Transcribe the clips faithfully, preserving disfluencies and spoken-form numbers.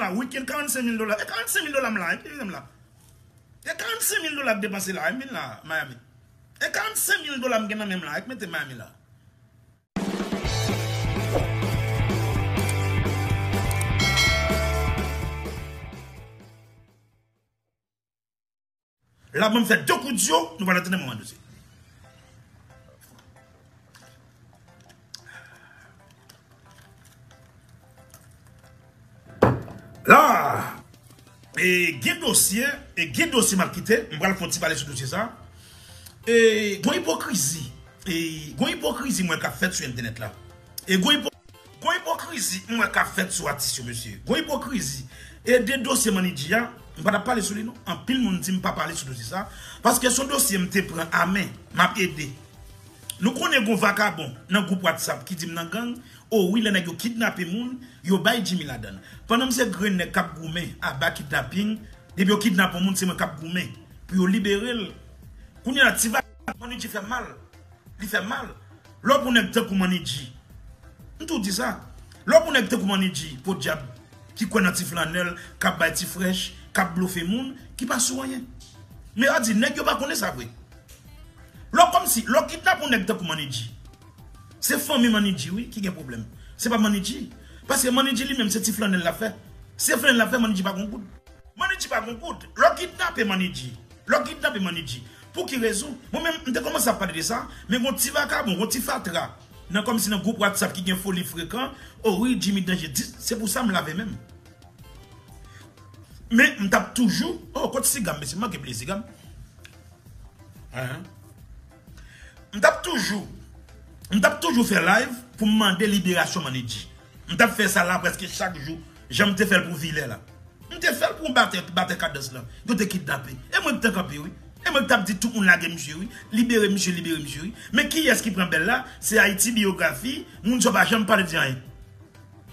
a, weekend, karannsenk mil dola. E karannsenk mil dola m la, e ki m la. E karannsenk mil dola k depanse la, e m vin la, Miami. E karannsenk mil dola m gen nan men m la, e k mete Miami la. La, ban m fè de kout dyo, nou pral antre nan moman dosye. La, e gen dosye, e gen dosye m ap kite, m pral fè yon ti pale sou dosye sa. E gon ipokrizi, e gon ipokrizi m wè k ap fèt sou entènèt la. E gon ipo- Gon ipokrizi m wè k ap fèt sou atis yo, mesye. Gon ipokrizi. E de dosye Manidji a, m pa t ap pale sou li non. Anpil moun di m pa pale sou dosye sa. Paske se yon dosye m te pran a men, m ap ede. Nou konnen gon vakabon nan gwoup WhatsApp ki di m nan gang, o wi, lè nèg yo kidnape moun, yo bay Jimmy ladan l. Pandan m se grenn nèg k ap goumen aba kidnaping, depi yo kidnape yon moun, se mwen k ap goumen pou yo libere l. Kounye a, ti vakabon Manidji fè m mal. Li fè m mal. Lè w pran nèg tankou Manidji, m tou di sa. Lè w pran nèg tankou Manidji, podyab, ki kwè nan ti flannèl, k ap bay ti frèch, k ap blofe moun, ki pa sou anyen. Men yo di, nèg yo pa konnen sa vre. Lè w kòmsi, lè w kidnape yon nèg tankou Manidji, se fanmi Manidji, wi, ki gen pwoblèm. Se pa Manidji. Paske Manidji li menm, se ti flannèl l ap fè. Se flannèl l ap fè, Manidji pa gon goud. Manidji pa gon goud. Lè w kidnape Manidji. Lè w kidnape Manidji. Pou ki rezon? Mwen menm, m te kòmanse ap pale de sa, men gon ti vakabon, gon ti fatra. Nan kòmsi nan gwoup WhatsApp ki gen foli frekan, o wi, Jimmy Danje di, se pou sa m lave men m. Men, m t ap toujou, o, kot siga m, mesye, m manke bliye siga m. Ahan. M t ap toujou, m t ap toujou fè live pou m mande liberasyon Manidji. M t ap fè sa la prèske chak jou, jan m te fè l pou Vilè la. M te fè l pou batè, batè Kadans lan. Yo te kidnape. E mwen ki t ap kanpe, wi. E mwen ki t ap di tout moun lage misye, wi. Libere misye, libere misye, wi. Men kiyès ki pran bèl la? Se Ayiti Biyografi. Moun sa yo pa janm pale di anyen.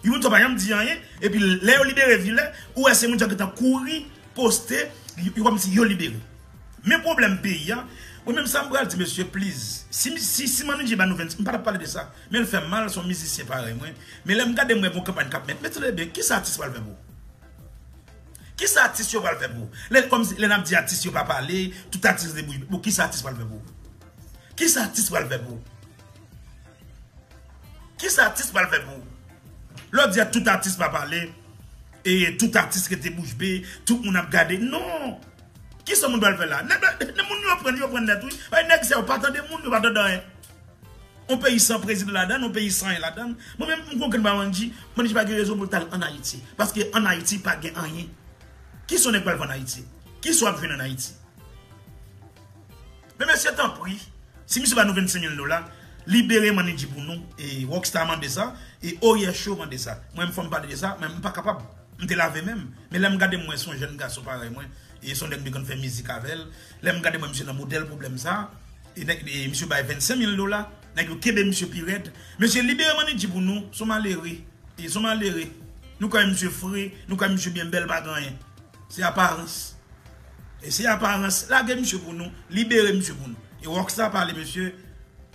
Yo moun sa yo pa janm di anyen. Epi lè yo libere Vilè, ou wè se moun sa yo gentan kouri, poste, yo, yo kòmsi yo libere. Men pwoblèm peyi a, mwen menm sa m pral di, mesye, please. Si, si, si Manidji ba nou vennsis, m pa t ap pale de sa. Men l fè m mal, se yon mizisyen parèy mwen. Men lè m gade, m wè gon kanpay k ap mèt. Men tande byen, kisa atis pral fè pou ou? Kisa atis yo pral fè pou ou? Lè, kòmsi, lè n ap di atis yo pa pale, tout atis debouje. Bon, kisa atis pral fè pou ou? Kisa atis pral fè pou ou? Kisa atis pral fè pou ou? Lè w di a tout atis pa pale, e tout atis rete bouch be, tout moun ap gade. Non! Kisa moun pral fè la? Nèg la, nèg moun yo pran, yo pran nèt, wi. Ay, nèg sa yo pa tande moun, yo pa tande anyen. On peyi san prezidan ladann, on peyi san anyen ladann. Mwen menm, m konprann pa Manidji, Manidji pa gen rezon pou l t al ann Ayiti. Paske ann Ayiti pa gen anyen. Kisa yon nèg pral fè ann Ayiti? Kisa w ap jwenn ann Ayiti? Men mesye, tanpri, si misye ba nou vennsenk mil dola, libere Manidji pou nou. E Rockstar mande sa, e Oyecho mande sa. Mwen, m fò m pale de sa, men m pa kapab. M te lave men m. Men lè m gade m wè se yon jèn gason parèy mwen, e se yon nèg m te konn fè mizik avè l. Lè m gade m wè misye nan modèl pwoblèm sa, e nèg, e misye bay vennsenk mil dola, nèg yo kenbe misye pi rèd. Mesye, libere Manidji pou nou, se yon malere. E se yon malere. Nou kwè misye fre, nou kwè misye byen bèl, pa gen anyen. Se aparans. E se aparans. Lage misye pou nou, libere misye pou nou. E Rockstar pale, mesye,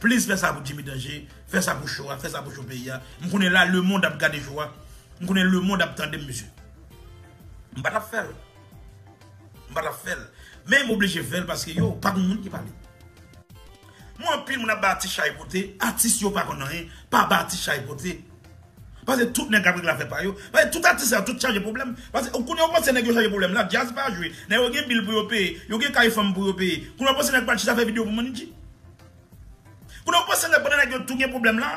please fè sa pou Jimmy Danje, fè sa pou show a, fè sa pou show peyi a. M konnen la, lemonn ap gade show a. M konnen lemonn ap tande m, mesye. M pa t ap fè l. M pa t ap fè l. Men m oblije fè l paske yo, pa gen moun ki pale. Mwen, anpil moun ap bay atis chay pote, atis yo pa konn anyen, pa bay atis chay pote. Paske tout nèg ap regle afè pa yo. Paske tout atis sa, tout chaje pwoblèm. Paske, kounye a, ou panse nèg yo chaje pwoblèm la, djaz pa jwe. Nèg yo gen bil pou yo peye, yo gen kay fanm pou yo peye. Kounye a, ou panse nèg pral chita fè videyo pou Manidji? Kounye a, ou panse nèg, pandan nèg yo tou gen pwoblèm la,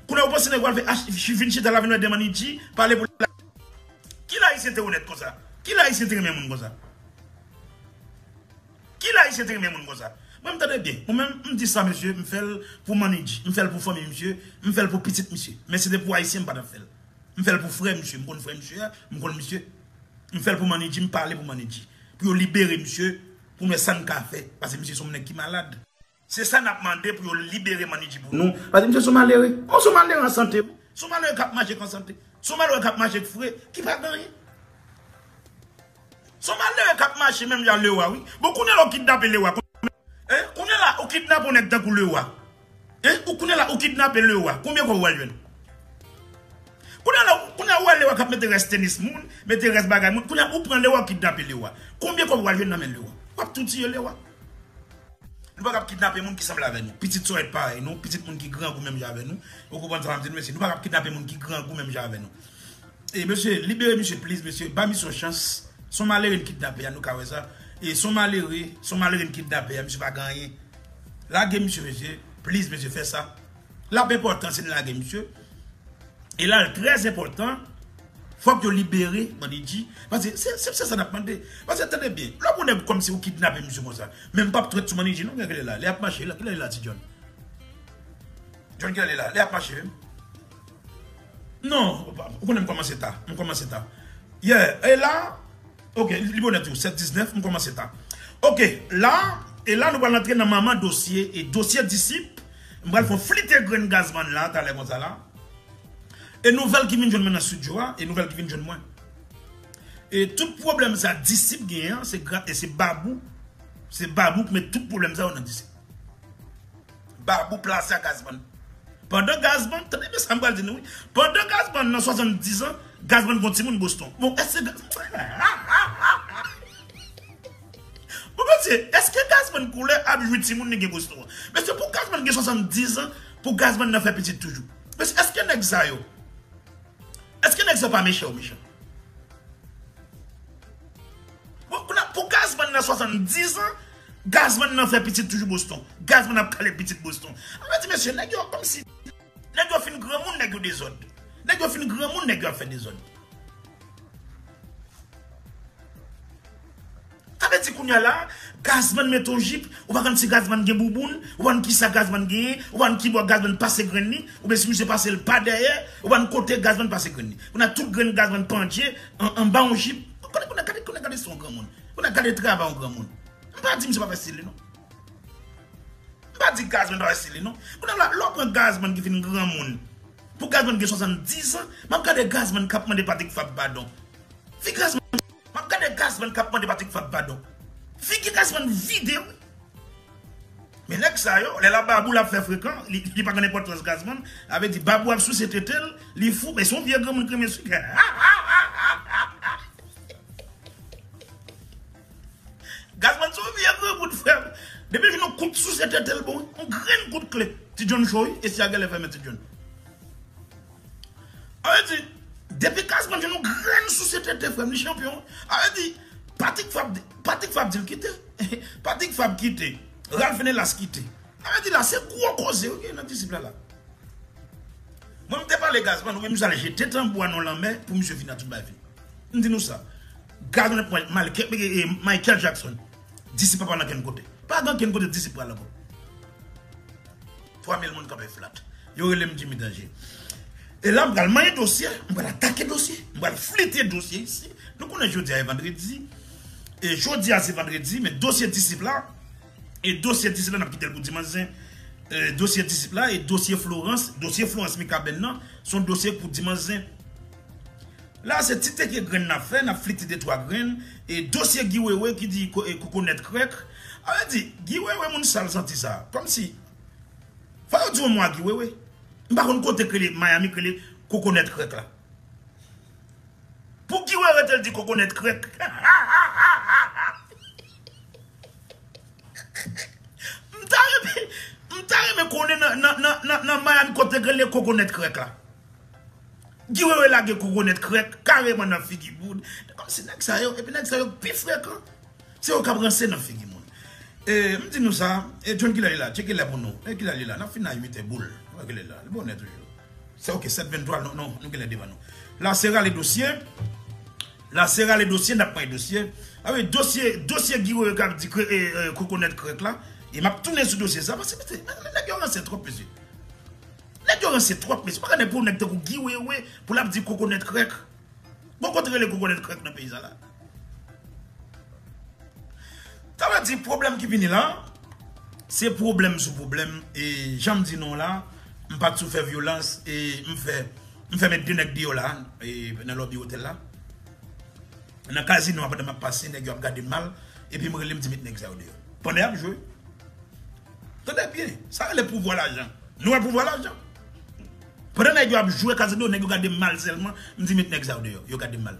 kounye a, ou panse nèg pral fè ach-, vin chita la, vin wè de Manidji, pale pou la. Ki Ayisyen te onèt konsa? Ki Ayisyen te renmen moun konsa? Ki Ayisyen te renmen moun konsa? Mwen, m tande byen. Mwen menm, m di sa, mesye, m fè l pou Manidji, m fè l pou fanmi misye, m fè l pou pitit misye. Men si te pou Ayisyen, m pa t ap fè l. M fè l pou frè misye, m konn frè misye a, m konn misye. M fè l pou Manidji, m pale pou Manidji. Pou yo libere misye, pou n wè sa n ka fè. Paske misye se yon nèg ki malad. Se sa n ap mande pou yo libere Manidji pou nou. Paske misye se yon malere. Bon, se yon malere an sante. Se yon malere k ap mache k an sante. Se yon malere k ap mache k fre, ki pa gen anyen. Se yon malere k ap mache menm jan Lewa, wi. Bon, kounye a la ou kidnape Lewa. Hein? Kounye a la ou kidnape yon nèg tankou Lewa. Hein? Ou kounye a la ou kidnape Lewa. Konbyen kòb w al jwenn? Kounye a la, kounye a ou wè Lewa k ap mete rès tenis moun, mete rès bagay moun. Kounye a ou pran Lewa, ou kidnape Lewa. Konbyen kòb w al jwenn nan men Lewa? W ap tou tiye Lewa. Nou pa kab kidnape moun ki sanble avè nou. Pitit sòyèt parèy nou, pitit moun ki grangou menm jan avè nou. Ou konprann sa m ap di nou, mesye? Nou pa kab kidnape moun ki grangou menm jan avè nou. E mesye, libere misye, please, mesye. Ba misye yon chans. Se yon malere n kidnape a, nou ka wè sa. E se yon malere, se yon malere n kidnape a, misye pa gen anyen. Lage misye, mesye. Please, mesye, fè sa. L ap enpòtan si n lage misye. E la, l trè enpòtan, fòk yo libere Manidji. Paske se, se, se sa n ap mande. Paske, tande byen, lè w pran nèg kòmsi ou kidnape misye konsa. Men m p ap trèt sou Manidji, non, gen kilè la. Lè y ap mache, la, kilè l la, Ti John? John, kilè l la? Lè y ap mache, wi. Non, ou konnen m kòmanse ta. M kòmanse ta. Yeah, e la, ok, li bonè tou, sèt diznèf, m kòmanse ta. Ok, la, e la, nou pral antre nan manman dosye, e dosye disip, m pral fè yon flite grenn Gazman la, talè konsa la. E nouvèl ki vin jwenn mwen nan estidyo a, e nouvèl ki vin jwenn mwen. E tout pwoblèm sa disip genyen an, se gra-, e se Babou, se Babou ki met tout pwoblèm sa yo nan disip. Babou plase a Gazman. Pandan Gazman, tande byen sa m pral di nou, wi. Pandan Gazman nan swasanndiz an, Gazman gon timoun Boston. Bon, èske Gaz-, Bon, mesye, èske Gazman koulè ap jwi timoun li gen Boston an? Mesye, pou Gazman gen swasanndiz an, pou Gazman nan fè pitit toujou. Mesye, èske nèg sa yo, èske nèg sa yo pa mechan ou mechan? Bon, kounye a, pou Gazman nan swasanndiz an, Gazman nan fè pitit toujou Boston. Gazman ap kale pitit Boston. An vle di, mesye, nèg yo kòmsi, nèg yo fin granmoun, nèg yo dezòd. Nèg yo fin granmoun, nèg yo ap fè dezòd. Sa vle di kounye a la, Gazman mete yon jip, ou pa konn si Gazman gen bouboun, ou pa konn kisa Gazman genyen, ou pa konn ki bò Gazman pase grenn li, oubyen si misye pase l pa dèyè, ou pa konn kote Gazman pase grenn li. Kounye a tout grenn Gazman pandye an, anba yon jip. Kounye, kounye, gade, kounye, gade si yon granmoun. Kounye a gade travay yon granmoun. M pa di misye pa fè stil li, non. M pa di Gazman pa fè stil li, non. Kounye a la, lè w pran Gazman ki fin granmoun, pou Gazman gen swasanndiz an, m ap gade Gazman k ap mande Patrick Fabre padon. Fi Gazman, m ap gade Gazman k ap mande Patrick Fabre padon. Figi Gazman vide, wi. Men nèg sa yo, lè l ap Babou, l ap fè frekan, li, li pa konn enpòtans Gazman, sa vle di Babou ap souse tete l, li fou, men se yon vye granmoun k renmen sik. Gazman se yon vye granmoun, frè m. Depi l jwenn yon kout souse tete l, bon, yon grenn kout kle. Ti John cho, wi, e si a genlè fèmen Ti John. A vle di, depi Gazman jwenn yon grenn souse tete, frè m, li chanpyon. A vle di, Patrick Fabre, Patrick Fabre di l kite. Patrick Fabre kite. Ralph Ennelas kite. A vle di la, se gwo koze, wi, ki nan disip la, la. Mwen, m te pale Gazman, wi, misye al jete tanbou a nan lanmè pou misye vin a tout bagay fini. M di nou sa. Gazman ap pran Michael, e, e, Michael Jackson. Disip pa pral ankenn kote. Pa gen ankenn kote disip pral ankò. Twa mil moun kanpe flat. Yo rele m Jimmy Danger. E la, m pral manyen dosye, m pral atake dosye, m pral flite dosye isi. Nou konnen jodi a e vandredi. E jodi a se vandredi, men dosye disip la, e dosye disip la, n ap kite l pou dimanch zen. E dosye disip la, e dosye Florence, dosye Florence Mikaben nan, se yon dosye pou dimanch zen. La, se ti teke grenn n ap fè, n ap flite de twa grenn, e dosye Guy Wewe ki di ko-, e kokonèt krèk. A vle di, Guy Wewe, moun sal santi sa. Kòmsi, fò yo di yon mo a Guy Wewe. M pa konn kote k rele Miami, k rele kokonèt krèk la. Pou Guy Wewe rete l di kokonèt krèk. M ta renmen, m ta renmen konnen nan, nan, nan, nan, nan Miami kote k rele kokonèt krèk la. Guy Wewe lage kokonèt krèk kareman nan figi moun. Kòmsi nèg sa yo, epi nèg sa yo pi frekan. Se yo k ap ranse nan figi moun. E, m di nou sa, e John kilè li la? Tcheke lè pou nou. E kilè li la? N ap fin a uit è boul. Wè kilè li la. Li bonè toujou. Se ok, sèt venntwa, non, non, nou genlè devan nou. La se rale dosye. La se rale dosye, n ap pran dosye. A wi, dosye, dosye Guy Wewe k ap di kre-, e, e, kokonèt krèk la. E m ap tounen sou dosye sa, paske, mesye, nèg yo ranse twòp, mesye. Nèg yo ranse twòp, mesye. Pa gade pou nèg tankou Guy Wewe, pou l ap di kokonèt krèk. Bon, kote rele kokonèt krèk nan peyi sa la? Sa vle di pwoblèm ki vini la, se pwoblèm sou pwoblèm. E jan m di nou la, m pa t sou fè vyolans, e m fè, m fè met de nèg deyò la, e nan lòbi otèl la. Nan kazino a, pandan m ap pase, nèg yo ap gade m mal, epi m rele, m di met nèg sa yo deyò. Pandan y ap jwe. Tande byen, sa rele pouvwa lajan. Nou wè pouvwa lajan? Pandan nèg yo ap jwe kazino, nèg yo gade m mal sèlman. M di, "Met nèg sa yo deyò." Yo gade m mal.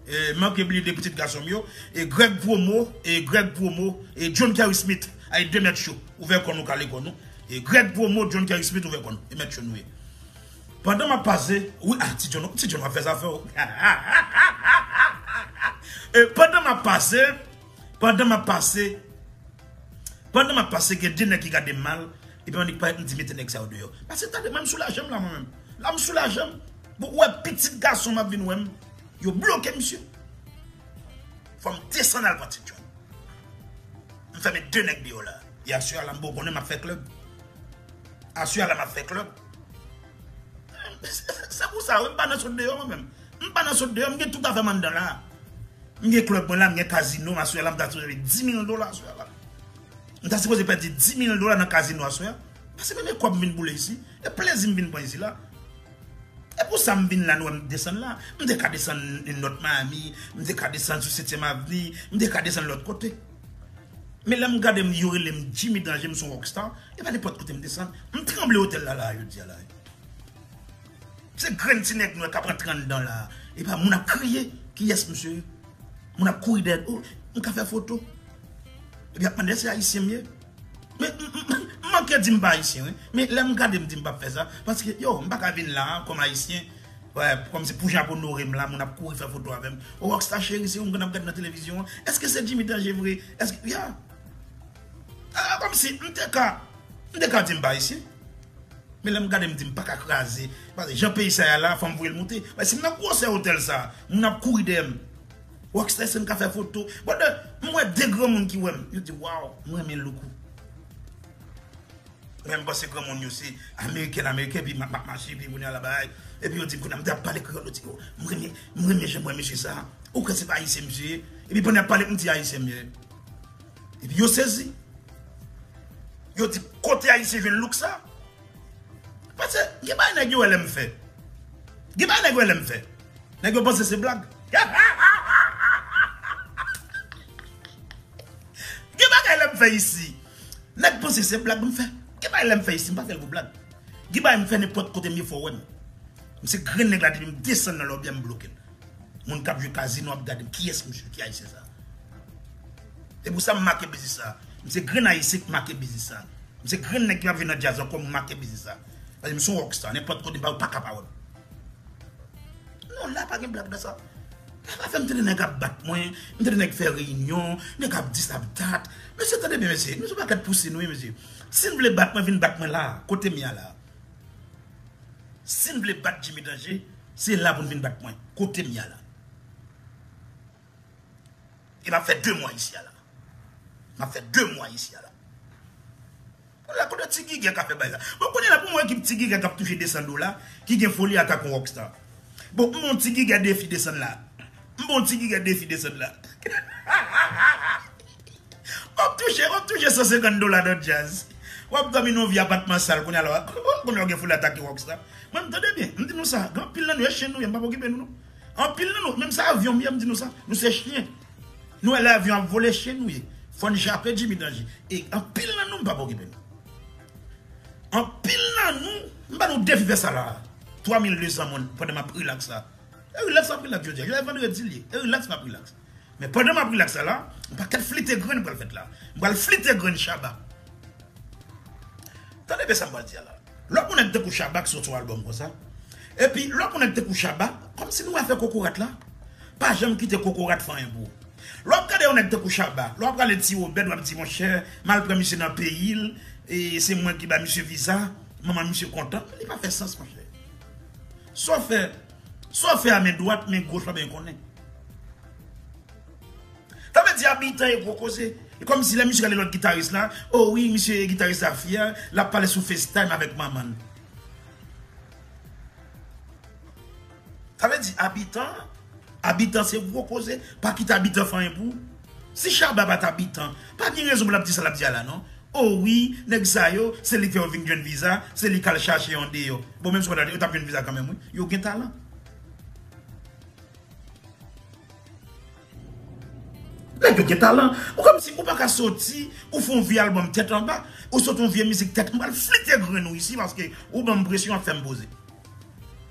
E, manke bliye de pitit gason m yo. E, Greg Promo, e, Greg Promo, e, John Kerry Smith. Ay, de mèt cho. Ouvè kò nou, kale kò nou. E, Greg Promo, John Kerry Smith, ouvè kò nou. E mèt cho nou ye. Pandan m ap pase, wi, ah, Ti John, Ti John, w ap fè zafè w. E, pandan m ap pase, pandan m ap pase, pandan m ap pase, gen de nèg ki gade m mal, epi annik parèt m di, "Mete nèg sa yo deyò." Paske tande, mwen, m soulaje m la, mwen menm. La, m soulaje m. Bon, ou wè, pitit gason m ap vin wè m. Yo bloke misye. Fò m desann al pran Ti John. M fèmen de nèg deyò la. E aswè a la, m bon konnen m ap fè klèb. Aswè a la, m ap fè klèb. Se pou sa, wi, m pa nan sot deyò, mwen menm. M pa nan sot deyò, m gen tout afè m anndan la. M gen klèb mwen la, m gen kazino m aswè la, m ta sipoze pèdi dis mil dola aswè la. M ta sipoze pèdi dis mil dola nan kazino aswè. Paske men e kòb m vin boule isi, e plezi m vin pran isi la. E pou sa m vin la, nou wè m desann la. M te ka desann North Miami, m te ka desann sou Setyèm Avni, m te ka desann lòt kote. Men lè m gade m, yo rele m Jimmy Danger, m se yon rockstar. E pa nenpòt kote m desann. M tranble otèl la, la, jodi a la. Se grenn ti nèg nwè k ap rantre anndan la. E pa moun ap kriye. Kiyès misye ye? Moun ap kouri dèyè. Oh, m ka fè foto. Epi ap mande se ayisyen m ye. Men m, m, m, m manke di m pa ayisyen, wi. Men lè m gade m di m p ap fè sa. Paske, yo, m pa ka vin la a kòm ayisyen. Wè, kòmsi pou jan ap onore m la, moun ap kouri fè foto avè m. Oh, Rockstar cheri, se ou m konn ap gade nan televizyon an. Èske se Jimmy Danger vre? Èske, ya. Ah, kòmsi m te ka, m te ka di m pa ayisyen. Men lè m gade m di m pa ka kraze. Paske jan peyi sa ye la, fò m voye l moute. Men si m nan gwosè otèl sa, moun ap kouri dèyè m. Rockstar, èske n ka fè foto? Pandan m wè de granmoun ki wè m, yo di, "Waw, m renmen look ou." Men m panse granmoun yo se ameriken, ameriken, epi m ap, m ap mache, epi kounye a la bagay. Epi yo di m kounye a, m te ap pale kreyòl, yo di, "Oh, m renmen, m renmen jan m wè mesye sa. Ou kwè se pa ayisyen misye ye?" Epi pandan y ap pale, m di ayisyen m ye. Epi yo sezi. Yo di, "Kote ayisyen jwenn look sa?" Paske gen bagay nèg yo wè lè m fè. Gen bagay nèg yo wè lè m fè. Nèg yo panse se blag. Gen bagay lè m fè isi. Nèg panse se blag m fè. Gen bagay lè m fè isi, m pa fè l pou blag. Gen bagay m fè nenpòt kote m ye fò wè m. M se grenn nèg la depi m desann nan lòbi a m bloke l. Moun k ap jwe kazino ap gade m, kiyès misye, ki ayisyen sa? E pou sa m make biznis sa. M se grenn ayisyen k make biznis sa. M se grenn nèg ki p ap jwe nan djaz ankò, m make biznis sa. Paske m se yon rockstar, nenpòt kote m pa, yo pa ka pa wè m. Non, la pa gen blag nan sa. Afè m tande nèg ap bat mwen, m tande nèg fè reyinyon, nèg ap di sa ap dat. Mesye, tande byen, mesye, nou se yon pakèt pouse nou ye, mesye. Si n vle bat mwen, vin bat mwen la, kote m ye a la. Si n vle bat Jimmy Danger, se la pou n vin bat mwen, kote m ye a la. E m ap fè de mwa isi a la. M ap fè de mwa isi a la. Kounye a, kote Ti Gigè ka fè bagay la? Bon, kounye a la, pou mwen, ekip Ti Gigè k ap touche de san dola, ki gen foli atake yon rockstar. Bon, m bon Ti Gigè defi desann la. M bon Ti Gigè defi desann la. W ap touche, w ap touche san senkant dola nan djaz. W ap dòmi nan yon vye apatman sal, kounye a la, kounye a w gen foli atake rockstar. Mwen, m tande byen, m di nou sa, gen anpil nan nou, e chen nou ye, m p ap okipe nou, non. Anpil nan nou, menm sa avyon m ye, m di nou sa, nou se chen. Nou wè lè avyon ap vole, chen nou ye. Fò n jape Jimmy Danger. E anpil nan nou, m p ap okipe nou. Anpil nan nou, m ba nou defi fè sa la. Twa mil de san moun pandan m ap rilaks la. E rilaks m ap rilaks jodi a. Jodi a vandredi l ye. E rilaks m ap rilaks. Men pandan m ap rilaks la la, yon pakèt flite grenn pral fèt la. M pral flite grenn Shabba. Tande byen sa m pral di a la. Lè w ap yon nèg tankou Shabba k sot yon albòm konsa, epi lè w ap yon nèg tankou Shabba, kòmsi nou afè kokorat la, pa janm kite kokorat fè anyen pou ou. Lè w ap gade yon nèg tankou Shabba, lè w ap rale Ti Wobèt, w ap di, "Monchè, m al pran misye nan peyi l, e se mwen ki ba misye viza, manman misye kontan." Li pa fè sans, monchè. Sa w fè, sa w fè a men dwat, men goch pa byen konnen. Sa vle di Abitan e gwo koze. E kòmsi lè misye gade lòt gitaris la, o wi, misye gitaris la fyè, l ap pale sou FaceTime avèk manman l. Sa vle di Abitan, Abitan se gwo koze, pa kite Abitan fè anyen pou ou. Si Shabba pa t Abitan, pa gen rezon pou l ap di sa l ap di a la, non. O wi, nèg sa yo, se li k fè yo vin jwenn viza, se li k al chache yo andeyò. Bon, menm si yo t ap jwenn viza kanmenm, wi. Yo gen talan. Nèg yo gen talan. Ou kòmsi ou pa ka soti, ou fè yon vye albòm tèt anba, ou sot yon vye mizik tèt, m pral flite grenn ou isi paske ou ban m presyon, w ap fè m poze.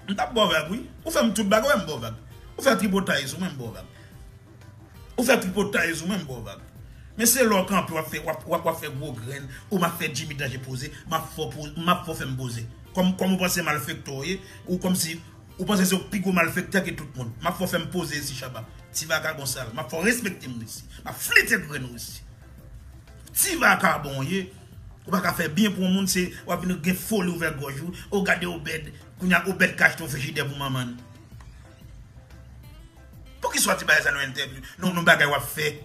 M t ap ba w vag, wi. Ou fè m tout bagay, w wè m ba w vag. Ou fè tripotay sou mwen, m ba w vag. Ou fè tripotay sou mwen, m ba w vag. Men se lè w kanpe, w ap fè, w ap, w ap, w ap fè gwo grenn, ou m ap fè Jimmy Danje poze, m ap fè w po-, m ap fè w fè m poze. Kòm, kòm ou panse malfektè w ye, ou kòmsi, ou panse se w pi gwo malfektè ke tout moun. M ap fè w fè m poze isi, Shabba. Ti vagabon sal. M ap fè w respekte m isi. M ap flite grenn ou isi. Ti vagabon w ye. Ou pa ka fè byen pou yon moun, se w ap vin gen foli ouvè gòj ou. Ou gade Obed, kounye a Obed ka achte yon frijidè pou manman l. Poukisa w di bagay sa nan entèvyou? Non, non, bagay w ap fè.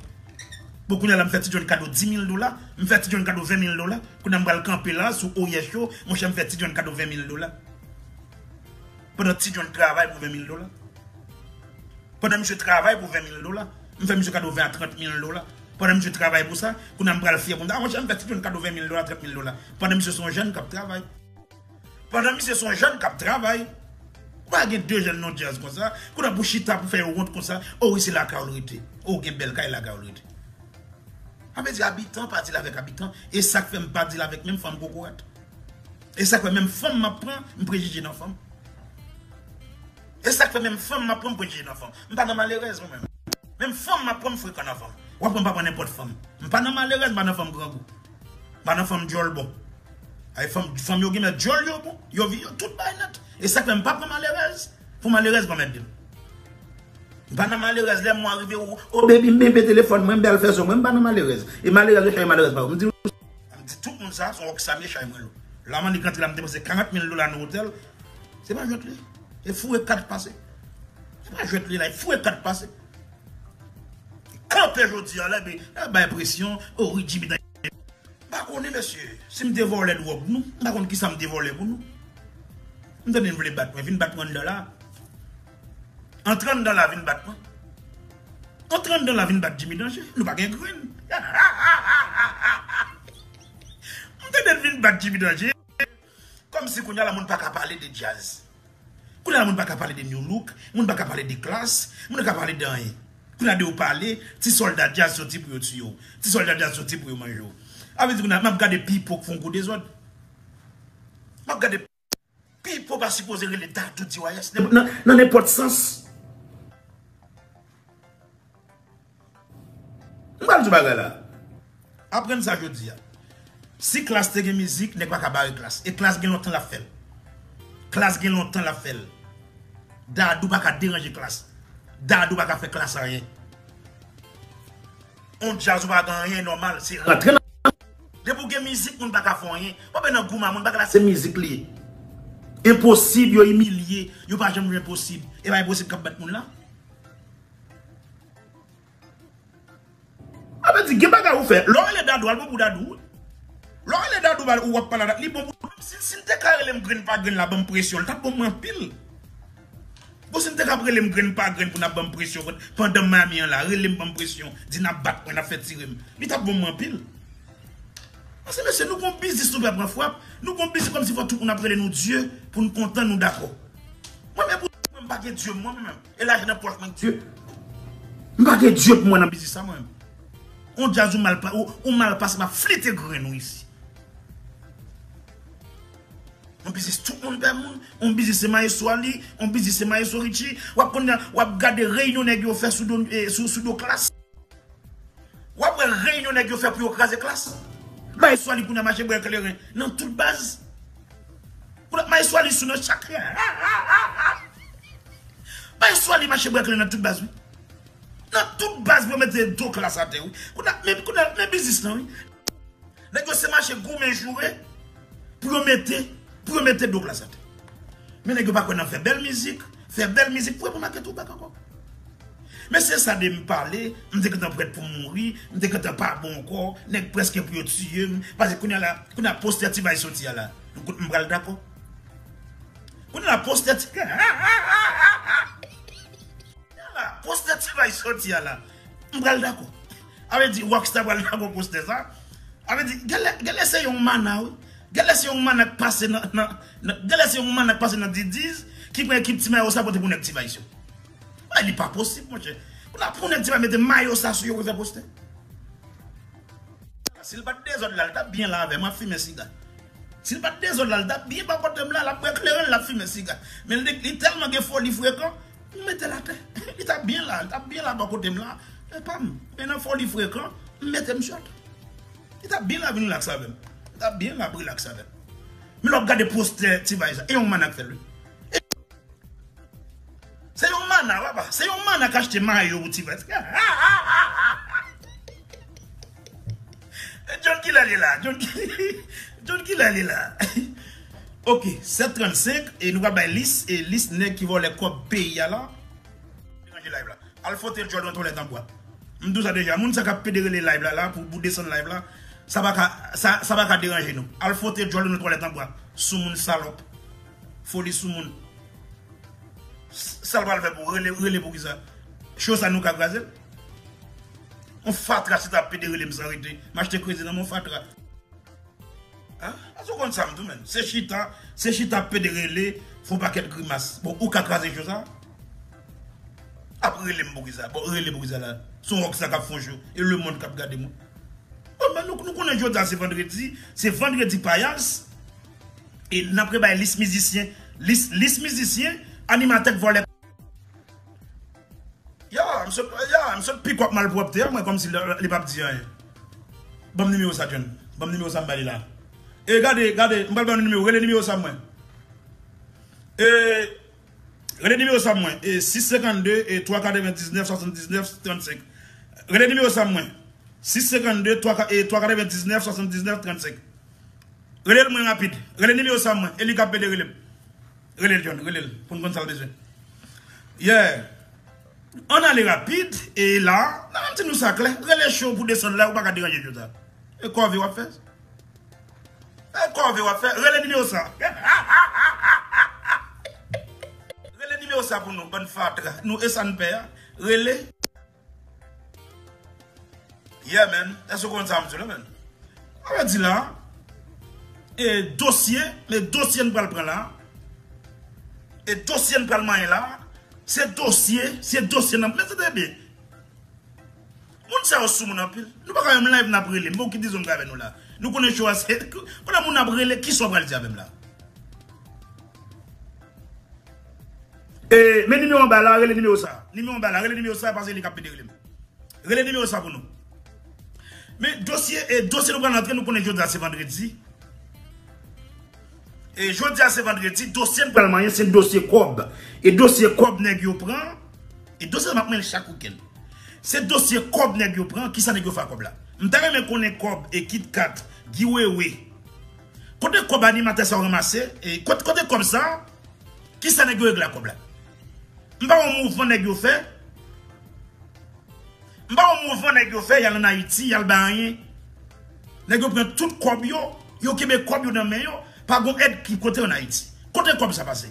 Bon, kounye a la, m fè Ti John kado dis mil dola, m fè Ti John kado ven mil dola. Kounye a m pral kanpe la sou O Y S yo, monchè, m fè Ti John kado ven mil dola. Pandan Ti John travay pou ven mil dola. Pandan misye travay pou ven mil dola, m fè misye kado ven a trant mil dola. Pandan misye travay pou sa, kounye a m pral fyè pou m di, a, monchè, m fè Ti John kado ven mil dola, trant mil dola. Pandan misye se yon jèn k ap travay. Pandan misye se yon jèn k ap travay. Ou pa gen de jèn nan djaz konsa, kounye a pou chita pou fè yo wont konsa, o wi, se lakay ou l rete. O, gen bèl kay lakay ou l rete. Sa vle di abitan pa deal avèk abitan. E sa k fè m pa deal avèk menm fanm kokorat. E sa k fè menm fanm m ap pran, m prejije nan fanm. E sa k fè menm fanm m ap pran, m prejije nan fanm. M pa nan malerèz mwen menm. Menm fanm m ap pran, m frekan nan fanm. W ap wè m pa pran nenpòt fanm. M pa nan malerèz, m pa nan fanm grangou. M pa nan fanm djòl bon. Ay fanm, fanm yo gen mèt djòl yo bon. Yo vi yo tout bay nèt. E sa k fè m pa pran malerèz. Pou malerèz pa mèt de m. M pa nan malerèz lè mwa rive ou, o baby m benpe telefòn mwen, m bèl fè zo mwen, m pa nan malerèz. E malerèz yo chaje malerèz pa yo. M di, m di tout moun sa, se yon wòk sa m ye chay mwen lou. La Manik rantre la, m depanse karant mil dola nan otèl. Se pa jwèt li. E foure kat pase. Se pa jwèt li la, e foure kat pase. Kanpe jodi a la, epi, bay presyon, o wi, Jimmy dan M pa konnen, mesye, si m te vòlè dwòg nou, m pa konn kisa m te vòlè pou nou. M tande n vle bat mwen, vin bat mwen anndan la. Antre anndan la, vin bat mwen. Antre anndan la, vin bat Jimmy Danje. Nou pa gen grenn. M tande n vin bat Jimmy Danje. Kòmsi kounye a la moun pa ka pale de djaz. Kounye a la moun pa ka pale de Nu Look, moun pa ka pale de Klass, moun pa ka pale de anyen. Kounye a de ou pale, ti sòlda djaz soti pou yo tiye w. Ti sòlda djaz soti pou yo manje w. A vle di kounye a, m ap gade Pipo k fè yon gwo dezòd. M ap gade Pipo pa sipoze rele Dadou D Y S nan, nan, nan nenpòt sans. M pral di w bagay la. Aprann sa jodi a. Si Klass te gen mizik, nèg pa ka bare Klass. E Klass gen lontan l ap fè l. Klass gen lontan l ap fè l. Dadou pa ka deranje Klass. Dadou pa ka fè Klass anyen. On djaz ou pa gen anyen nòmal, se rantre nan. Depi w gen mizik, moun pa ka fè anyen. W ap nan gouman, moun pa ka la, se mizik li ye. Enposib, yo imilye, yo pa janm jwenn posib. E pa enposib k ap bat moun la. A vle di, gen bagay ou fè. Lè w rele Dadou, al pran pou Dadou. Lè w rele Dadou, ou w ap pale avèk li, bon pou. Si, si l te ka rele m grenn pa grenn la, ban m presyon, li t ap bon mwen anpil. Bon, si l te ka rele m grenn pa grenn pou n ap ban m presyon, pandan m Miami an la, rele m ban m presyon, di n ap bat mwen, n ap fè tire m, li t ap bon mwen anpil. Paske, mesye, nou gon biznis nou pè pran frap, nou gon biznis kòmsi fò tout moun ap rele nou Dye pou n kontan, nou dakò. Mwen menm, pou mwen, m pa gen Dye mwen menm. E lajan nan pòch mwen, Dye. M pa gen Dye pou mwen nan biznis sa, mwen. On djaz ou mal pa-, ou, ou mal pase, m ap flite grenn ou isi. On biznis tout moun pè moun, on biznis se Maestro Ali, on biznis se Maestro Richie. W ap konn, w ap gade reyinyon nèg yo fè sou do, eh, sou, sou do Klass. W ap wè reyinyon nèg yo fè pou yo kraze Klass. Maestro Ali kounye a mache bwè kleren nan tout baz. Kounye a Maestro Ali sou nan chak. Maestro Ali mache bwè kleren nan tout baz, wi. Nan tout baz pou yo mete do Klass atè, wi. Kounye a, men, kounye a, men biznis lan, wi. Nèg yo se mache goumen joure pou yo mete, pou yo mete do Klass atè. Men nèg yo pa kwè nan fè bèl mizik, fè bèl mizik, fouye pou maket ou bak ankò. Men se sa de m pale, m te gentan prèt pou m mouri, m te gentan pa bon ankò, nèg prèske pou yo tiye m, paske kounye a la, kounye a postè T-Vice soti a la, m pral dakò. Kounye a la postè T-, kounye a la postè T-Vice soti a la, m pral dakò. A vle di, Rockstar pral dakò postè sa. A vle di, genlè, genlè se yon mana, wi. Genlè se yon mana k pase nan, nan, nan, genlè se yon mana k pase nan Diddy's ki pran ekip ti mayo sa pote pou nèg T-Vice yo. Ay, li pa posib, monchè. Pou n ap pou nèg T-Vice mete mayo sa sou yo pou fè postè. Si l pa t dezòd la, l t ap byen la avè m, ap fimen siga. Si l pa t dezòd la, l t ap byen bò kote m la, l ap bwè kleren, l ap fimen siga. Men li, li tèlman gen foli frekan, m mete l atè. Li t ap byen la, li t ap byen la bò kote m la. E pa m. Men nan foli frekan, m mete m sòt. Li t ap byen la vin rilaks avè m. Li t ap byen la ap rilaks avè m. Men lè w ap gade postè T-Vice la, e yon mana k fè l, wi. Se yon mana, papa. Se yon mana k achte mayo pou T-Vice. John, kilè li la? John, John, kilè li la? Ok, sèt trannsenk, e nou pral bay lis, e lis nèg ki vòlè kòb peyi a la. Deranje live la. Al fwote djòl nan twalèt an bwa. M di w sa deja, moun sa k ap pede rele live la, la, pou, pou desann live la, sa pa ka, sa, sa pa ka deranje nou. Al fwote djòl nan twalèt an bwa. Soumoun salòp. Foli soumoun. S-, sa l pral fè pou rele, rele pou kisa? Cho sa nou ka kraze l? On fatra si t ap pede rele m san rete. M achte kredi nan men on fatra. Hein? Èske w konn sa m tou, menn? Se chita, se chita ap pede rele, fè on pakèt grimas. Bon, ou ka kraze cho sa? Ap rele m pou kisa? Bon, rele pou kisa la? Se on rockstar k ap fè on cho. E lemonn k ap gade mwen. Bon, men nou, nou konnen jodi a se vandredi, se vandredi payas. E n ap rebay lis mizisyen, lis, lis mizisyen, animatè k vòlè. Ya, m sot, ya, m sot pick up malpwòpte a, mwen kòmsi li, li p ap di anyen. Ban m nimewo sa, John. Ban m nimewo sa, m ba li la. E gade, gade, m pral ba nou nimewo, rele nimewo sa mwen. E, rele nimewo sa mwen. E, sis senkannde, e, twa katrevendiznèf, swasanndiznèf, trannsenk. Rele nimewo sa mwen. Sis senkannde, twa ka-, e, twa katrevendiznèf, swasanndiznèf, trannsenk. Rele l mwen rapid. Rele nimewo sa mwen. E li k ap pede rele m. Rele l, John, rele l. Pou n konn sa l bezwen. Yeah. Ann ale rapid. E la, nan m di nou sa klè. Rele cho pou desann la, ou pa ka deranje jodi a. E kòve w ap fè? E kòve w ap fè? Rele nimewo sa. Rele nimewo sa pou nou, bann fatra. Nou e sa n pè a. Rele. Yeah, man. Èske w konn sa m di w la, man? Sa vle di la, e dosye, men dosye n pral pran la, e dosye n pral manyen la, se dosye, se dosye nan, men se te byen. Moun sa yo sou moun anpil. Nou pa ka menm live n ap rele, men ki dizon m ka avè nou la. Nou konnen cho a se, pandan moun ap rele, kisa w pral di avè m la? E, men nimewo anba la, rele nimewo sa. Nimewo anba la, rele nimewo sa, paske li k ap pede rele m. Rele nimewo sa pou nou. Men dosye, e dosye nou pral antre, nou konnen jodi a se vandredi. E jodi a se vandredi, dosye n pral manyen, se dosye kòb. E dosye kòb nèg yo pran, e dosye sa m ap manyen l chak wikenn. Se dosye kòb nèg yo pran, kisa nèg yo fè ak kòb la. M ta renmen konnen kòb e KitKat, Guy Wewe. Kote kòb animatè sa yo ranmase? E kot-, kote kòb sa? Kisa nèg yo regle ak kòb la? M pa wè mouvman nèg yo fè. M pa wè mouvman nèg yo fè, y al ann Ayiti, y al bay anyen. Nèg yo pran tout kòb yo, yo kenbe kòb yo nan men yo, pa gon èd ki pote ann Ayiti. Kote kòb sa pase?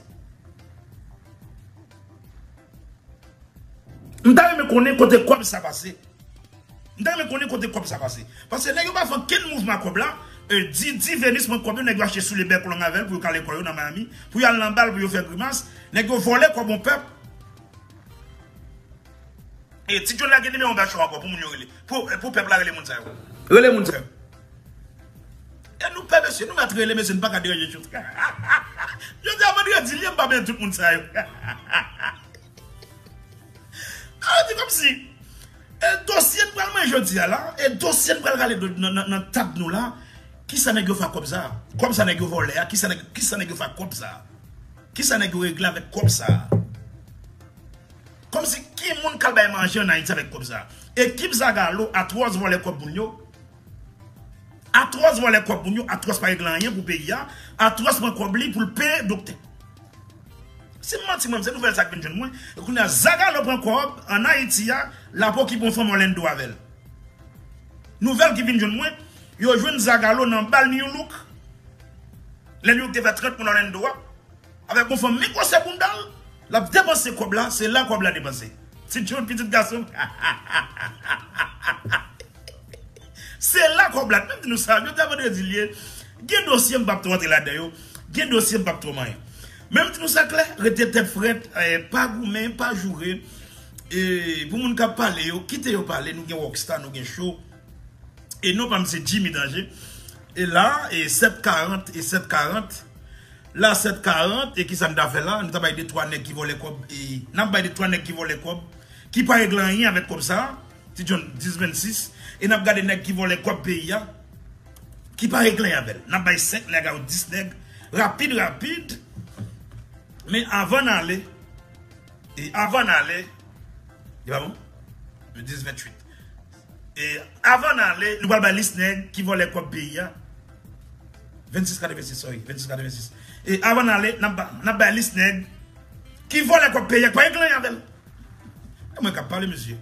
M ta renmen konnen kote kòb sa pase. M ta renmen konnen kote kòb sa pase. Paske nèg yo pa fè okenn mouvman ak kòb la. E, di, di Venus pran kòb yo, nèg yo achte soulye bèk long avè l pou yo kale kò yo nan Miami, pou y al nan bal, pou yo fè grimas. Nèg yo vòlè kòb yon pèp. E, Ti John lage nimewo anba cho ankò pou moun yo rele. Pou, pou pèp la rele moun sa yo. Rele moun sa yo. E nou pè, mesye, nou mèt rele, mesye, nou pa ka deranje cho. Jodi a vandredi, li ye, m pa benyen tout moun sa yo. A, di kòmsi, e dosye n pral manyen jodi a la, e dosye n pral rale do-, nan, nan, nan tab nou la, kisa nèg yo fè ak kòb sa? Kòb sa nèg yo vòlè a, kisa nèg, kisa nèg yo fè ak kòb sa? Kisa nèg yo regle avèk kòb sa? Kòmsi ki moun k al bay manje ann Ayiti avèk kòb sa? Ekip Zagalo atwòs vòlè kòb moun yo. Atwòs vòlè kòb moun yo, Atwòs pa regle anyen pou peyi a, Atwòs pran kòb li pou l peye doktè. Si m manti mwen, se nouvèl sa k vin jwenn mwen. E kounye a, Zagalo pran kòb ann Ayiti a, l ap okipe yon fanm Orlando avè l. Nouvèl ki vin jwenn mwen, yo jwenn Zagalo nan bal New Look. Lè New Look te fè trant moun Orlando a, avèk yon fanm men gwosè bounda l, l ap depanse kòb la, se la kòb la depanse. Ti John, pitit gason. Se la kòb la, menm di nou sa, jodi a vandredi l ye. Gen dosye m p ap twò antre ladan yo. Gen dosye m p ap twò manyen. Men m di nou sa klè, rete tèt frèt, eh, pa goumen, pa joure. E pou moun k ap pale yo, kite yo pale, nou gen rockstar, nou gen show. E non pa m se Jimmy Danger. E la, e sèt karant, e sèt karant. La, sèt karant, e kisa n ta fè la? Nou ta bay de twa nèg ki vòlè kòb, e n ap bay de twa nèg ki vòlè kòb, ki pa regle anyen avèk kòb sa a. Ti John dis vennsis, e n ap gade nèg ki vòlè kòb peyi a, ki pa regle anyen avè l. N ap bay senk nèg a yo, dis nèg, rapid, rapid. Men avan n ale, e avan n ale, e pa bon? Le dis venntuit. E avan n ale, nou pral bay lis nèg ki vòlè kòb peyi a. Vennsis katrevensis, sorry, vennsis katrevensis. E avan n ale, n ap ba-, n ap bay lis nèg ki vòlè kòb peyi a, ki pa regle anyen avè l. E mwen k ap pale, mesye.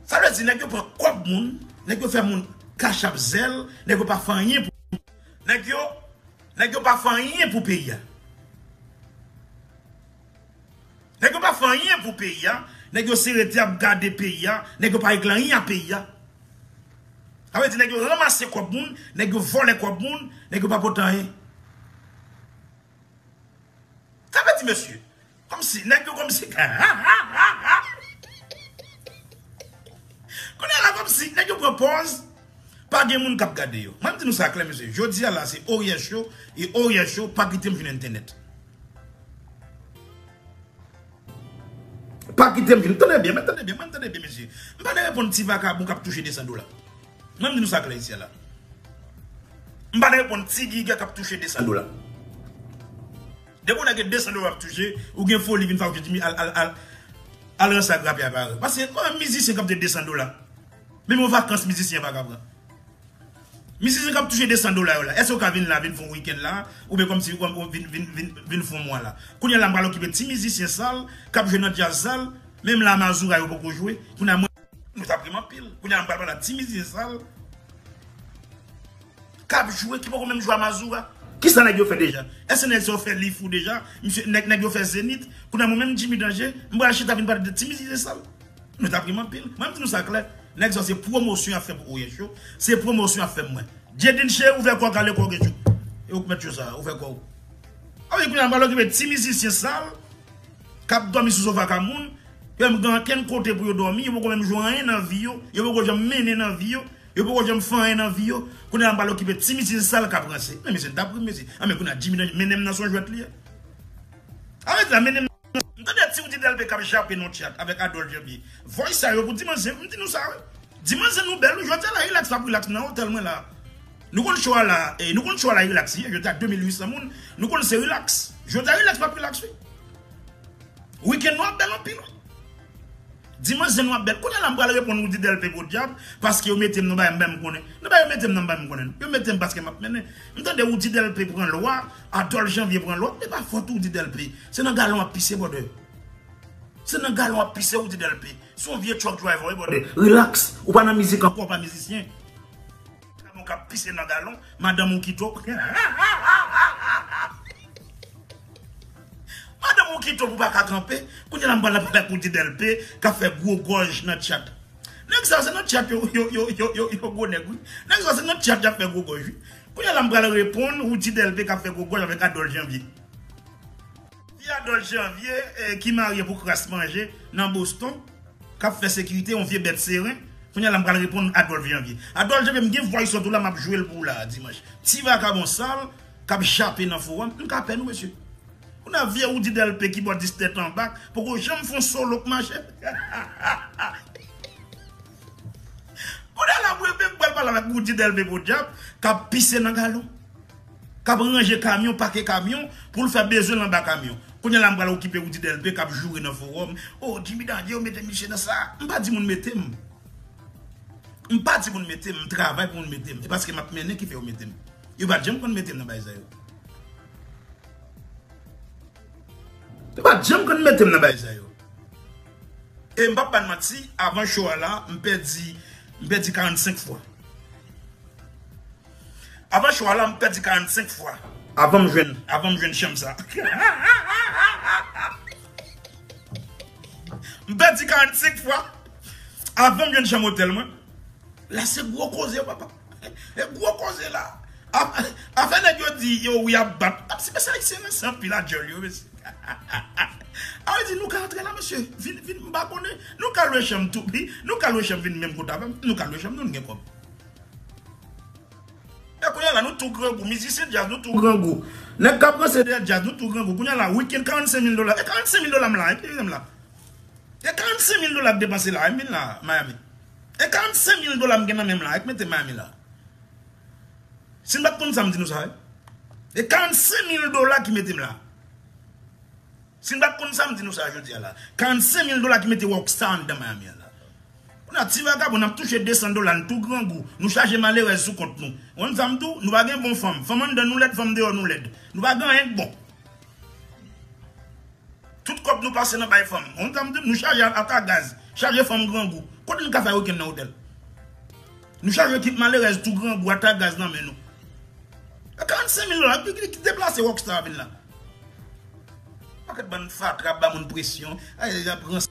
Sa vle di, nèg yo pran kòb moun, nèg yo fè moun kachap zèl, nèg yo pa fè anyen pou, nèg yo, nèg yo pa fè anyen pou peyi a. Nèg yo pa fè anyen pou peyi a. Nèg yo se rete ap gade peyi a. Nèg yo pa regle anyen a peyi a. Sa vle di nèg yo ranmase kòb moun, nèg yo vòlè kòb moun, nèg yo pa pote anyen. Sa vle di, mesye, kòmsi, nèg yo kòmsi. Kounye a la, kòmsi, nèg yo pran pòz pa gen moun k ap gade yo. Mwen, m di nou sa klè, mesye. Jodi a la, se Oriyè Show, e Oriyè Show pa kite m jwenn entènèt. Pa kite m jwenn. Tande byen, men tande byen, men tande byen, mesye. M pa nan reponn ti vakabon k ap touche de san dola. Mwen, m di nou sa klè isi a la. M pa nan reponn ti gigè k ap touche de san dola. Depi w nèg de san dola w ap touche, ou gen foli vin fè w jwenn al, al, al, al ranse ak rapè a parèy. Paske, mwen, mizisyen k ap de de san dola. Menm yon vakans mizisyen pa ka pran. Mizisyen k ap touche de san dola yo la, èske w ka vin la, vin fè yon wikenn la, oubyen kòmsi w vin, vin, vin, vin fè yon mwa la? Kounye a la, m pral okipe ti mizisyen sal, k ap jwe nan djaz sal, menm la mazoura yo poko jwe. Kounye a mwen, nou t ap ri m anpil. Kounye a la, m pral pale a ti mizisyen sal, k ap jwe, ki poko menm jwe a mazoura. Kisa nèg yo fè deja? Èske nèg sa yo fè Lifou deja? Misye, nèg, nèg yo fè Zenith? Kounye a mwen menm Jimmy Danje, m pral chita vin pale de ti mizisyen sal. Nou t ap ri m anpil. Mwen, m di nou sa klè. Nèg sa se pwomosyon y ap fè pou Oriyè Show. Se pwomosyon y ap fè mwen. Jedin Che, ouvè kò w, kale kò w, Gechou. E ou k mèt cho sa, ouvè kò w. A wi, kounye a, m pral okipe ti mizisyen sal k ap dòmi sou sofa ka moun. Yo menm gen ankenn kote pou yo dòmi, yo poko menm jwe anyen nan vi yo, yo poko janm mennen nan vi yo, yo poko janm fè anyen nan vi yo. Kounye a, m pral okipe ti mizisyen sal k ap ranse. Men mesye, n t ap ri, mesye. A, men kounye a, Jimmy Danje mennen m nan se yon jwèt li ye. A, men sa, mennen m M tande ti Roody Delpé k ap jape nan tchat avèk Adolphe Janvier. Voice sa yo pou Dimanch Zen, m di nou sa, wi. Dimanch Zen nou bèl, wi. Jodi a la, Relax p ap relax nan otèl mwen la. Nou konn show a la, e, nou konn show a la relax ye, jodi a de mil uit san moun, nou konn se relax. Jodi a Relax p ap relax, wi. Wikenn nou ap bèl anpil, wi. Dimanch Zen nou ap bèl. Kounye a la, m pral reponn Roody Delpé podyab, paske yo mete m nan bagay m pa menm konnen. Nan bagay yo mete m nan m pa menm konnen. Yo mete m paske m ap mennen. M tande Roody Delpé pran lwa, Adolphe Janvier pran lwa. E pa fòt Roody Delpé. Se nan galon w ap pise, brother. Se nan galon w ap pise, Roody Delpé. Se yon vye truck driver, wi, brother. Relax. Ou pa nan mizik ankò, ou pa mizisyen. Madanm ou k ap pise nan galon, madanm ou kite w. Madanm ou kite w pou w pa ka kanpe. Kounye a la m pral pale ak Roody Delpé, k ap fè gwo gòj nan tchat. Nèg sa yo se nan tchat yo, yo, yo, yo, yo, yo gwo nèg, wi. Nèg sa yo se nan tchat y ap fè gwo gòj, wi. Kounye a la m pral reponn Roody Delpé k ap fè gwo gòj avèk Adolphe Janvier. Fi Adolphe Janvier, eh, ki marye pou kras manje nan Boston, k ap fè sekirite, yon vye bèt seren. Kounye a la m pral reponn Adolphe Janvier. Adolphe Janvier, m gen voice note ou la, m ap jwe l pou ou la, Dimanch. Ti vakabon sal, k ap jape nan fowòm, m ka pè nou, mesye. Kounye a vye Roody Delpé kibòdis tèt anba, poko janm fè yon solo k mache. Kounye a la, mwen menm pral pale avèk Roody Delpé podyab, k ap pise nan galon. K ap ranje kamyon, pake kamyon, pou l fè bezwen l anba kamyon. Kounye a la, m pral okipe Roody Delpé, k ap joure nan fowòm. Oh, Jimmy Danje, yo mete misye nan sa. M pa di moun mete m. M pa di moun mete m, m travay pou moun mete m. E paske m ap mennen ki fè yo mete m. Yo pa t janm konn mete m nan bagay sa yo. Yo pa t janm konn mete m nan bagay sa yo. E m p ap ba n manti, avan show a la, m pèdi, m pèdi karannsenk fwa. Avan show a la, m pèdi karannsenk fwa. Avan m jwenn, avan m jwenn chanm sa. M pèdi karannsenk fwa. Avan m jwenn chanm otèl mwen. La se gwo koze, papa. E gwo koze la. A-, afè nèg yo di yo wi ap bat. Ap si mesye ayisyen ranse anpil a djòl yo, mesye. A vle di nou ka antre la, mesye. Vin, vin, m pa konnen. Nou ka lwe chanm tou, wi. Nou ka lwe chanm vin menm kote avè m. Nou ka lwe chanm nou, nou gen kòb. Nou tou grangou. Mizisyen djaz, nou tou grangou. Nèg k ap ranse dèyè djaz, nou tou grangou. Kounye a la, Weekend, karannsenk mil dola. E karannsenk mil dola m la, e ki m la. E karannsenk mil dola k depanse la, e m vin la, Miami. E karannsenk mil dola m gen nan men m la, e k mete Miami la. Si n pa t konn sa, m di nou sa, wi. E karannsenk mil dola ki mete m la. Si n pa t konn sa, m di nou sa jodi a la. Karannsenk mil dola ki mete Rockstar anndan Miami a la. Kounye a, ti vagabon, n ap touche desan dola, n tou grangou. Nou chaje malerèz sou kont nou. Ou konn sa m di w? Nou pa gen bon fanm. Fanm anndan nou lèd, fanm deyò nou lèd. Nou pa gen anyen k bon. Tout kòb nou pase nan bay fanm. Ou konn sa m di w? Nou chaje ata gaz. Chaje fanm grangou. Kote n ka fè weekend nan otèl? Nou chaje ekip malerèz tou grangou, ata gaz nan men nou. E karannsenk mil dola ki, ki, ki deplase Rockstar vin la. Pakèt bann fatra ap ba moun presyon. Ay, y ap ranse.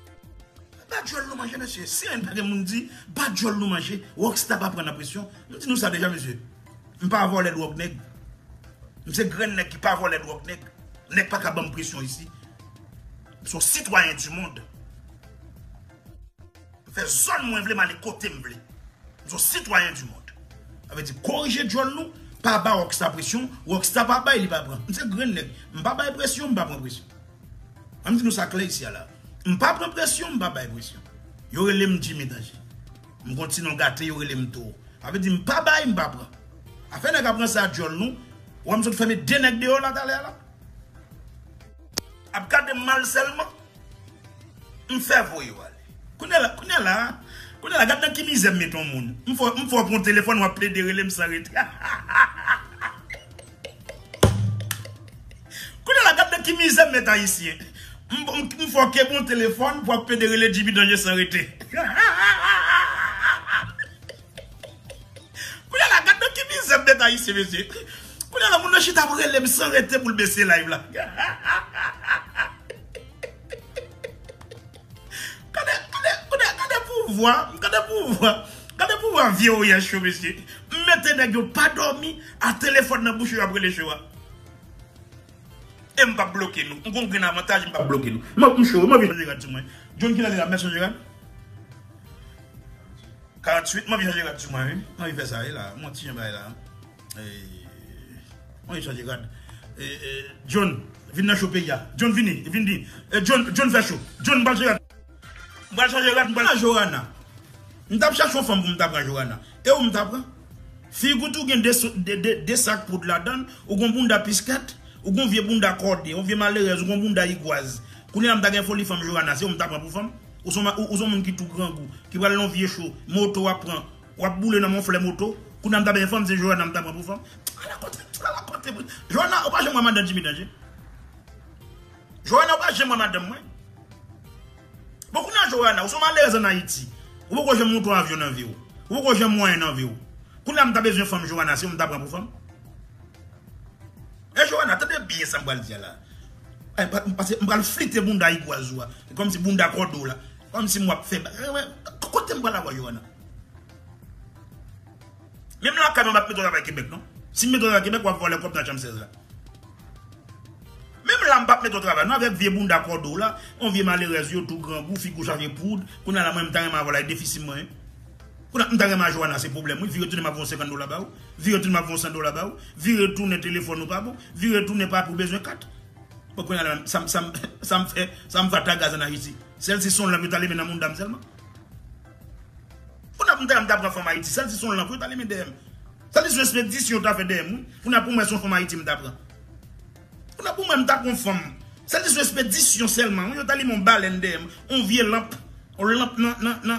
Ba djòl nou manje, mesye. Si anyen pa gen moun di, ba djòl nou manje. Rockstar pa pran nan presyon. M di nou sa deja, mesye. M pa vòlè dwòg nèg. M se grenn nèg ki pa vòlè dwòg nèg. Nèg pa ka ban m presyon isi. M se yon sitwayen di mond. M fè zòn mwen vle, m ale kote m vle. M se yon sitwayen di mond. Sa vle di, korije djòl nou, pa ba Rockstar presyon, Rockstar pa bay, li pa pran. M se grenn nèg, m pa bay presyon, m pa pran presyon. An m di nou sa klè isi a la. M pa pran presyon, m pa bay presyon. Yo rele m Jimmy Danje. M gon ti non gate, yo rele m Toro. Sa vle di, m pa bay, m pa pran. Afè nèg ap ranse a djòl nou, ou wè m sot fèmen de nèg deyò la talè a la. Ap gade m mal sèlman. M fè voye yo ale. Kounye a la, kounye a la, kounye a la, gad nan ki mizè m met yon moun. M fè, m fè w pran telefòn, w ap plede rele m san rete. Kounye a la, gad nan ki mizè m met ayisyen. M, m, m fè w ke pran telefòn pou w ap plede rele Jimmy Danje san rete. Kounye a la, gad nan ki mizè m met ayisyen, mesye. Kounye a la, moun nan chita ap rele m san rete pou l bese live la. Gade, gade, gade, gade pouvwa, gade pouvwa, gade pouvwa vye O H yo, mesye. M mete nèg yo pa dòmi, a telefòn nan bouch yo, y ap rele cho a. E m p ap bloke nou. M gon grenn avantaj, m p ap bloke nou. M ap, m cho, m anvi chanje rad sou mwen. John, kilè li la, m mèt chanje rad? Karanntuit, m anvi chanje rad sou mwen, wi. M anvi fè sa, wi, la. M wè ti jan bagay la. Eh, m anvi chanje rad. Eh, eh, John, vin nan cho peyi a. John, vini, vin di. Eh, John, John fè cho. John, m pral chanje rad. M pral chanje rad, m pral Johanna. M t ap chache yon fanm pou m ta pran Johanna. E ou m ta pran? Figi w tou gen de, de, de, de sak poud ladan l, ou gon bounda piskèt, ou gon vye bounda kòde, yon vye malerèz, ou gon bounda igwaz. Kounye a m ta gen foli fanm Johanna, se ou m ta pran pou fanm? Ou se yon ma-, ou, ou se yon moun ki tou grangou, ki pral nan yon vye cho, moto w ap pran, w ap boule nan yon flè moto. Kounye a m ta gen fanm, se Johanna m ta pran pou fanm? Ala kote, ala kote. Johanna, ou pa janm wè madan Jimmy Danje? Johanna, ou pa janm wè madanm mwen? Bon, kounye a Johanna, ou se yon malerèz ann Ayiti. Ou poko janm monte yon avyon nan vi w. Ou poko janm wè anyen nan vi w. Kounye a m ta bezwen fanm Johanna, se ou m ta pran pou fanm? E Johanna, tande byen sa m pral di a la. Ay, pa, m pase, m pral flite bounda igwaz ou a. Kòmsi bounda kòde w la. Kòmsi m w ap fè ba-, eh, wè, kote m pral avè w, Johanna? Menm lakay mwen, m p ap mete w travay Kebèk, non. Si m mete w travay Kebèk, w ap vòlè kòb nan chanm sèz la. Menm la, m p ap mete w travay, non, avèk vye bounda kòde w la, yon vye malerèz yo tou grangou, figi w chaje poud, kounye a la, mwen, m ta renmen avè w la, e defisi mwen, wi. Kounye a, m ta renmen a Johanna, se pwoblèm, wi. Vire tounen, m ap voye yon senkant dola ba ou. Vire tounen, m ap voye yon san dola ba ou. Vire tounen, telefòn ou pa bon. Vire tounen, papi w bezwen kat. Bon, kounye a la, sa m, sa m, sa m fè, sa m fè ak gaz ann Ayiti. Sèl si se yon lanp yo t alimen nan mounda m sèlman. Kounye a m ta, m ta pran fanm Ayiti. Sèl si se yon lanp yo t alimen dèyè m. Sèl si se yon espedisyon yo ta fè dèyè m, wi. Kounye a pou mwen se yon fanm Ayiti m ta pran. Kounye a pou mwen m ta pran yon fanm. Sèl si se yon espedisyon sèlman, wi, yo t alimen yon balèn dèyè m. Yon vye lanp. Yon lanp nan, nan, nan.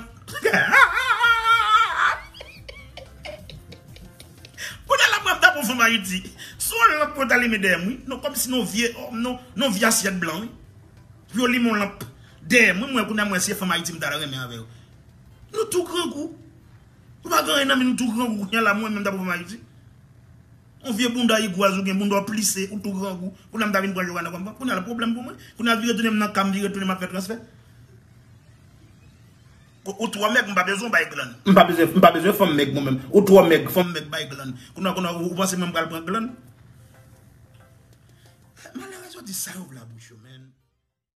Kounye a la mwen m ta pran fanm Ayiti. Se yon lanp yo t alimen dèyè m, wi. Non, kòmsi nan yon vye, nan, nan yon vye asyèt blan, wi. Pou yo limen yon lanp dèyè m, wi, mwen, kounye a mwen se fanm Ayiti m ta renmen avè yo. Nou tou grangou. Nou pa gen anyen nan men nou, tou grangou. Kounye a la, mwen menm ta pran fanm Ayiti. Yon vye bounda igwaz ou gen, bounda w plise, ou tou grangou. Kounye a m ta vin pran Johanna kòm fanm. Kounye a la pwoblèm pou mwen. Kounye a vire tounen m nan ka m, vire tounen m ap fè transfè. Ou, ou twò mèg, m pa bezwen w bay glann. M pa bezwen, m pa bezwen fanm mèg mwen menm. Ou twò mèg, fanm mèg bay glann. Kounye a, kounye a, ou, ou panse mwen m pral pran glann? Malerèz yo di sa yo vle a bouch yo, man.